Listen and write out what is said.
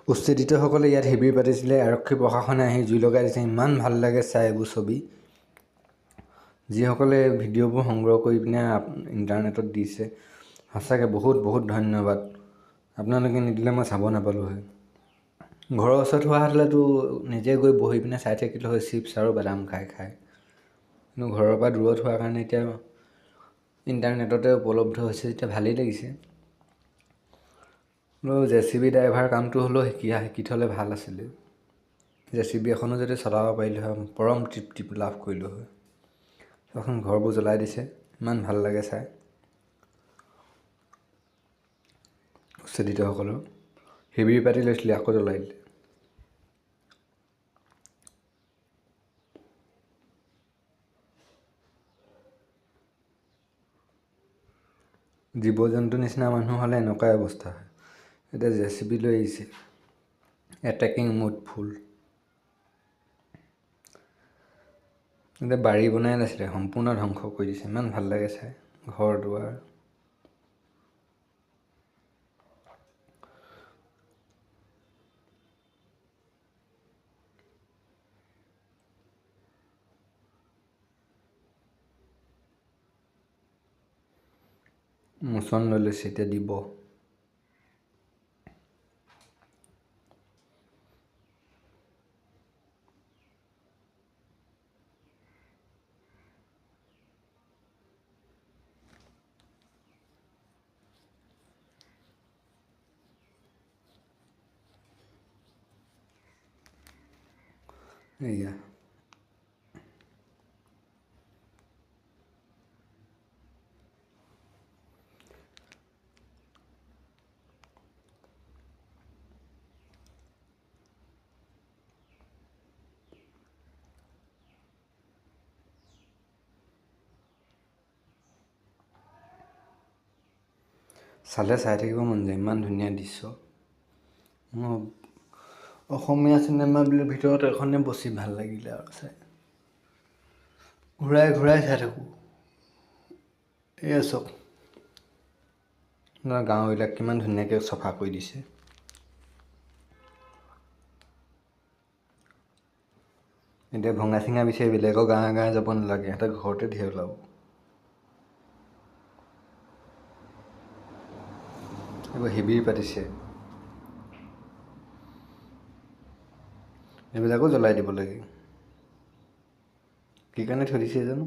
উচ্ছেদিতসকলে ইয়াত শিবিৰ পাতিছিলে, আৰক্ষী প্ৰশাসনে আহি জুই লগাই দিছে। ইমান ভাল লাগে চাই এইবোৰ ছবি। যিসকলে ভিডিঅ'বোৰ সংগ্ৰহ কৰি পিনে ইণ্টাৰনেটত দিছে, সঁচাকৈ বহুত বহুত ধন্যবাদ। আপোনালোকে নিদিলে মই চাব নাপালোঁ হয়। ঘৰৰ ওচৰত হোৱা হ'লেতো নিজে গৈ বহি পিনে চাই থাকিলোঁ হয় চিপছ আৰু বাদাম খাই খাই। কিন্তু ঘৰৰ পৰা দূৰত হোৱাৰ কাৰণে এতিয়া ইণ্টাৰনেটতে উপলব্ধ হৈছে, এতিয়া ভালেই লাগিছে। জেচিবি ড্ৰাইভাৰ কামটো হ'লেও শিকি থ'লে ভাল আছিলে। জেচিবি এখনো যদি চলাব পাৰিলোঁ হয়, পৰম তৃপ্তি লাভ কৰিলোঁ হয়। এখন ঘৰবোৰ জ্বলাই দিছে, ইমান ভাল লাগে চাই। উচ্ছেদিতসকলৰ শিবিৰ পাতি লৈছিলে, আকৌ জ্বলাই দিলে। জীৱ জন্তুৰ নিচিনা মানুহ হ'লে এনেকুৱাই অৱস্থা হয়। এতিয়া জেচিবি লৈ আহিছে, এটেকিং মুড ফুল। এতিয়া বাৰী বনাই লৈছিলে, সম্পূৰ্ণ ধ্বংস কৰি দিছে। ইমান ভাল লাগে চাই ঘৰ দুৱাৰ। মোচন লৈ লৈছে, এতিয়া দিব। এয়া চালে চাই থাকিব মন যায়, ইমান ধুনীয়া দৃশ্য। মোৰ অসমীয়া চিনেমা বুলি ভিতৰত এখনে বেছি ভাল লাগিলে আৰু চাই, ঘূৰাই ঘূৰাই চাই থাকোঁ। এয়া চাওক, গাঁওবিলাক কিমান ধুনীয়াকৈ চফা কৰি দিছে। এতিয়া ভঙা চিঙা বিচাৰি বেলেগৰ গাঁৱে গাঁৱে যাব নালাগে, সিহঁতৰ ঘৰতে ধেৰ ওলাব। এইবোৰ শিবিৰ পাতিছে, এইবিলাকো জ্বলাই দিব লাগে। কি কাৰণে থৈ দিছে জানো।